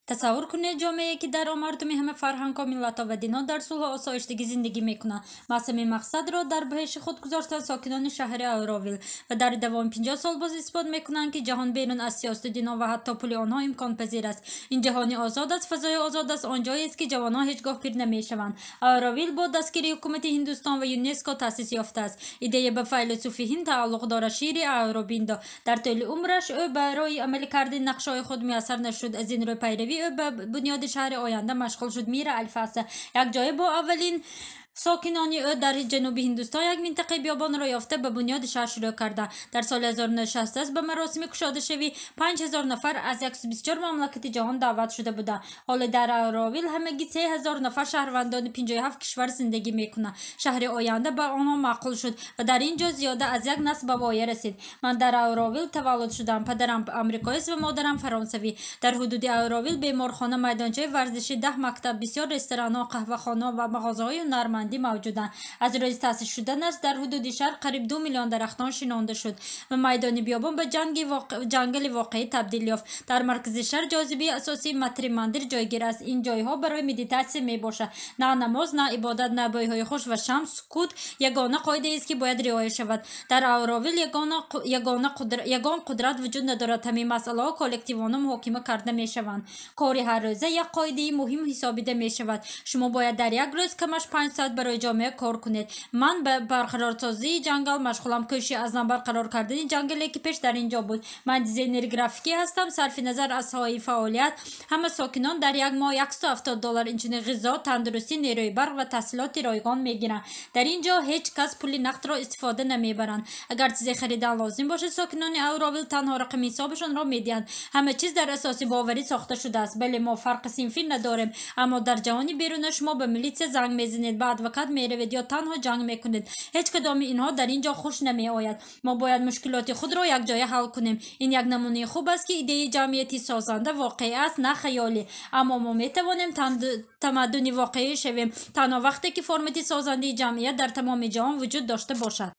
Тасаввур кунед ҷомеае, ки дар он мардуми ҳама фарҳангҳо, миллатҳо ва динҳо дар сулҳу осоиштагӣ зиндагӣ мекунанд. Маҳз ҳамин мақсадро дар пеши худ гузоштанд сокинони шаҳри Ауровил ва дар давоми 50 сол боз исбот мекунанд, ки ҷаҳон берун аз сиёсату динҳо ва ҳатто пули онҳо имконпазир аст. Ин ҷаҳони озод аст, фазои озод аст, он ҷоест, ки ҷавонон ҳеҷ гоҳ пир намешаванд. Ауровил бо дастгирии ҳукумати Ҳиндустон ва ЮНЕСКО таъсис ёфтааст. Идея ба файласуфи ҳинд тааллуқ дорад, Шри Ауробиндо. Дар тӯли умраш ӯ барои амалӣ кардани нақшаҳои худ муяссар нашуд. Аз ин рӯ пайравии ӯ ба бунёди шаҳри оянда машғул шуд. Мира Алфаса якҷоя бо аввалин сокинони ӯ дар ҷануби Ҳиндустон як минтақаи биёбонро ёфта, ба бунёди шаҳр шурӯъ карда. Дар соли 1968 ба маросими кушодашавӣ 5000 нафар аз 124 мамлакати ҷаҳон даъват шуда буданд. Ҳоло дар Ауровил ҳамагӣ 3000 нафар шаҳрвандони 57 кишвар зиндагӣ мекунанд. Шаҳри оянда ба онҳо маъқул шуд ва дар ин ҷо зиёда аз як насл ба воя расид. Ман дар Ауровил таваллуд шудам. Падарам амрикоист ва модарам фаронсавӣ. Дар ҳудуди Ауровил беморхона, майдончаи варзишӣ, 10 мактаб, бисёр ресторанҳо, қаҳвахонаҳо ва мағозаҳои ҳунармандӣ мавҷуданд. Аз рӯзи таъсис шуданаш дар ҳудуди шаҳр қариб 2 миллион дарахтон шинонда шуд ва майдони биёбон ба ҷангали воқеӣ табдил ёфт. Дар маркази шаҳр ҷозибаи асосии Матри Мандир ҷойгир аст. Ин ҷойҳо барои медитатсия мебошад. На намоз, на ибодат, на бӯйҳои хуш ва шам. Сукут ягона қоидаест, ки бояд риоя шавад. Дар Ауровил ягон қудрат вуҷуд надорад. Ҳамин масъалаҳо коллективона муҳокима карда мешаванд. Кори ҳаррӯза як қоидаи муҳим ҳисобида мешавад. Шумо бояд дар як рӯз камаш 5 соат барои ҷомеа кор кунед. Ман ба барқарорсозии ҷангал машғулам, кӯшиши аз нав барқарор кардани ҷангале, ки пеш дар ин ҷо буд. Ман дизайнери графикӣ ҳастам. Сарфи назар аз соҳаи фаъолият, ҳама сокинон дар як моҳ 170 доллар, инчунин ғизо, тандурустӣ, нерӯи барқ ва таҳсилоти ройгон мегиранд. Дар ин ҷо ҳеҷ кас пули нақдро истифода намебаранд. Агар чизе харидан лозим бошад, сокинони Ауровил танҳо рақами ҳисобашонро медиҳанд. Ҳама чиз дар асоси боварӣ сохта шудааст. Бале, мо фарқи синфӣ надорем, аммо дар ҷаҳони беруна шумо ба милитсия занг мезанед, ба адвокат меравед ё танҳо ҷанг мекунед. Ҳеҷ кадоми инҳо дар ин ҷо хуш намеояд. Мо бояд мушкилоти худро якҷоя ҳал кунем. Ин як намунаи хуб аст, ки идеяи ҷамъияти созанда воқеӣ аст, на хаёлӣ. Аммо мо метавонем тамаддуни воқеӣ шавем танҳо вақте ки формати созандаи ҷамъият дар тамоми ҷаҳон вуҷуд дошта бошад.